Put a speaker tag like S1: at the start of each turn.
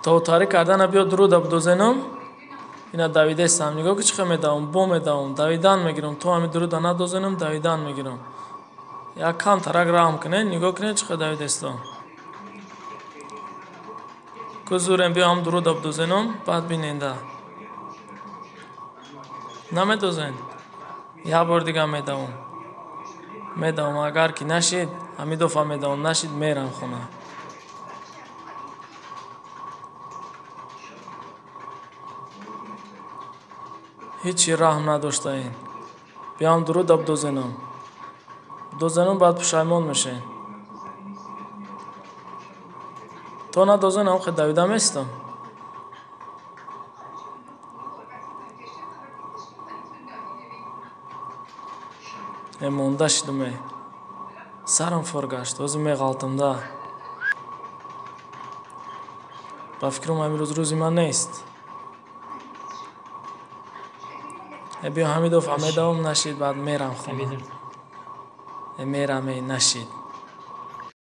S1: Товтарӣ кардана биё дуруда бидозенам. Ина давидестам. Нигоҳ ки чӣ хел медавам, бо медавам, давидан мегирам. То ҳами дуруда надозенам, давидан мегирам. Як кам тарак раҳм кунед, нигоҳ кунед чӣ хел давидестам. Ку зурем биё ҳам дуруда бидозенам, баъд биненда. Намедозен? Як бор дига медавам. Медавам, агар ки нашид, ҳами дафъа медавам, нашид мерам хона. Ҳечи раҳм надоштаен. Биям дуруда бидозенам. Бидозенам, баъд пушаймон мешен. То надозенам, хе давида местам. Монда шидум э. Сарам фор гашт, ҳозир меғалтам да. Ба фикрам ҳамин рӯз рӯзи ман нест. Биё ҳамин дафъа медавам, нашид, баъд мерам хона. Мерам, э, нашид.